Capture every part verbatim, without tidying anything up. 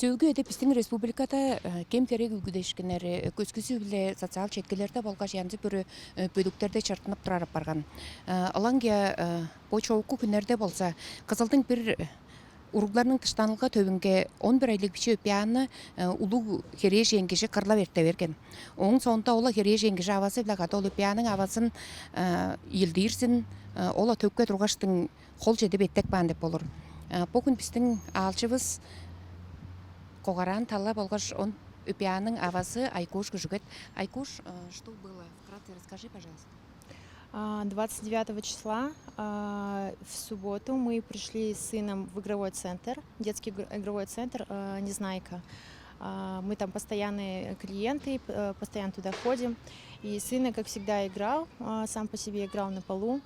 Сөөлгү эде биздин республикада кем-херек үлгүдешкиннери көскүсү-биле социал четкилерде болгаш янзы-бүрү бөлүктөрдө чыртынып турар апарган. Ылаңгыя бо чоокку күннерде болза, Кызылдың бир уругларның дыштанылга төвүнге он бир айлыг биче өпеяны улуг херээжен кижи кырлап эрте берген. Ооң соонда ол херээжен кижи авазы-биле кады ол өпеяның авазын ийилдиирзин, ол төпке тургаштың хол чедип эттек баан деп болур. Бо хүн биздин аалчывыс когараан тала болгаш он өпеяның авазы Айкуш Күжүгет. Айкуш, что было? Вкратце расскажи, пожалуйста. Двадцать девятого числа в субботу мы пришли с сыном в игровой центр, детский игровой центр «Незнайка». Мы там постоянные клиенты, постоянно туда ходим. И сын, как всегда, играл, сам по себе играл на полу.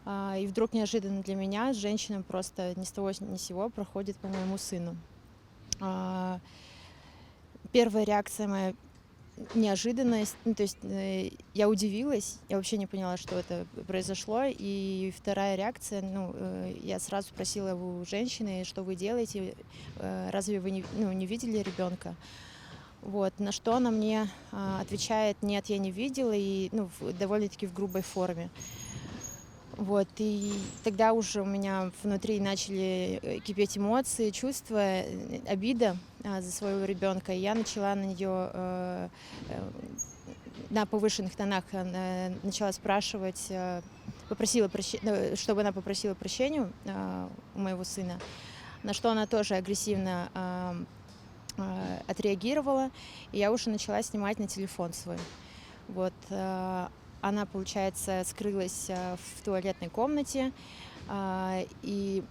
И вдруг неожиданно для меня женщина просто ни с того ни с сего проходит по моему сыну. Первая реакция моя — неожиданность. Ну, то есть э, я удивилась, я вообще не поняла, что это произошло. И вторая реакция, ну, э, я сразу спросила у женщины: «Что вы делаете? Э, разве вы не, ну, не видели ребенка?» Вот, на что она мне а, отвечает: «Нет, я не видела», и, ну, в- довольно-таки в грубой форме. Вот, и тогда уже у меня внутри начали э, кипеть эмоции, чувства, э, обида а, за своего ребенка. И я начала на нее на повышенных тонах э, начала спрашивать, э, попросила прощения, чтобы она попросила прощения э, у моего сына, на что она тоже агрессивно а, э, отреагировала. И я уже начала снимать на телефон свой. Вот, э, она, получается, скрылась э, в туалетной комнате, а, и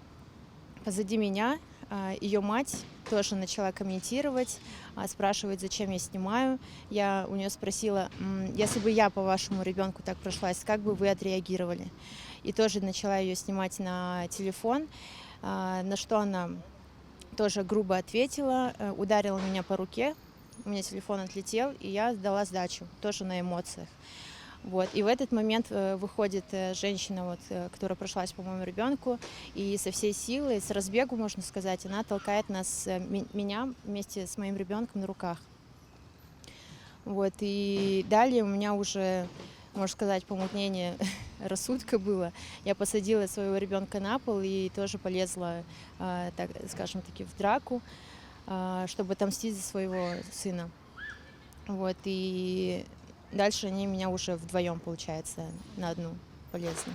позади меня а, ее мать тоже начала комментировать, а, спрашивать, зачем я снимаю. Я у нее спросила: «М, если бы я по вашему ребенку так прошлась, как бы вы отреагировали?» И тоже начала ее снимать на телефон, а, на что она тоже грубо ответила, э, ударила меня по руке, у меня телефон отлетел, и я дала сдачу, тоже на эмоциях. Вот. И в этот момент э, выходит э, женщина, вот, э, которая прошлась по моему ребенку, и со всей силы, с разбегу, можно сказать, она толкает нас, э, ми- меня вместе с моим ребенком на руках. Вот. И далее у меня уже, можно сказать, помутнение рассудка было. Я посадила своего ребенка на пол и тоже полезла, а, так скажем таки, в драку, а, чтобы отомстить за своего сына. Вот. И дальше они меня уже вдвоем, получается, на одну полезли.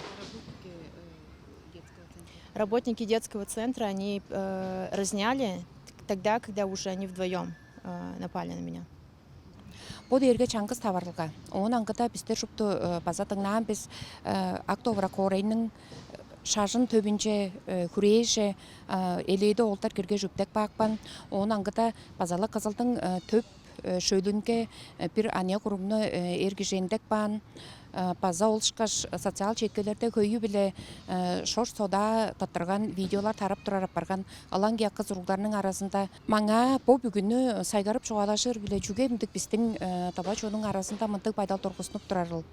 Работники детского центра, они э, разняли тогда, когда уже они вдвоем э, напали на меня. Бо дээрге чаңгыс таварылга. Оон аңгыда бистер шупту э, база дыңнаан бис э, Ак Довурак хоорайның шажын төбүнче, э, хүрээже, э, элээди оолдар киргеш үптек баапкан. Оон аңгыда база-ла Кызылдың э, төп э, шөлүнге э, бир аныяк уругну э, эр кижи эндек баан. Э, база ол ышкаш социал четкилерде хөйү-биле э, шор-содаа тыттырган видеолар тарап турар апарган. Ылаңгыя кыс уругларның аразында. Маңаа бо бүгүнү сайгарып чугаалажыр-биле чүге ындыг бистиң э, тыва чонуң аразында мындыг байдал тургустунуп турарыл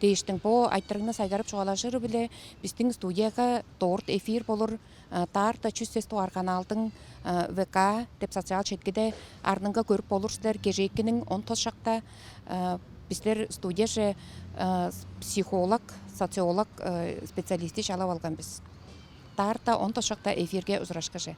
дээштиң, бо айтырыгны сайгарып чугаалажыры-биле бистиң студияга дорт эфир болур. Э, Таарта чүс сес дугаар каналдың э, В К деп социал четкиде арнынга көрүп болур силер. Кежээкиниң он тос шакта э, бистер студияже э, психолог, социолог э, специалисти чалап алган бис. Таарта он тос шакта эфирге ужурашкыже.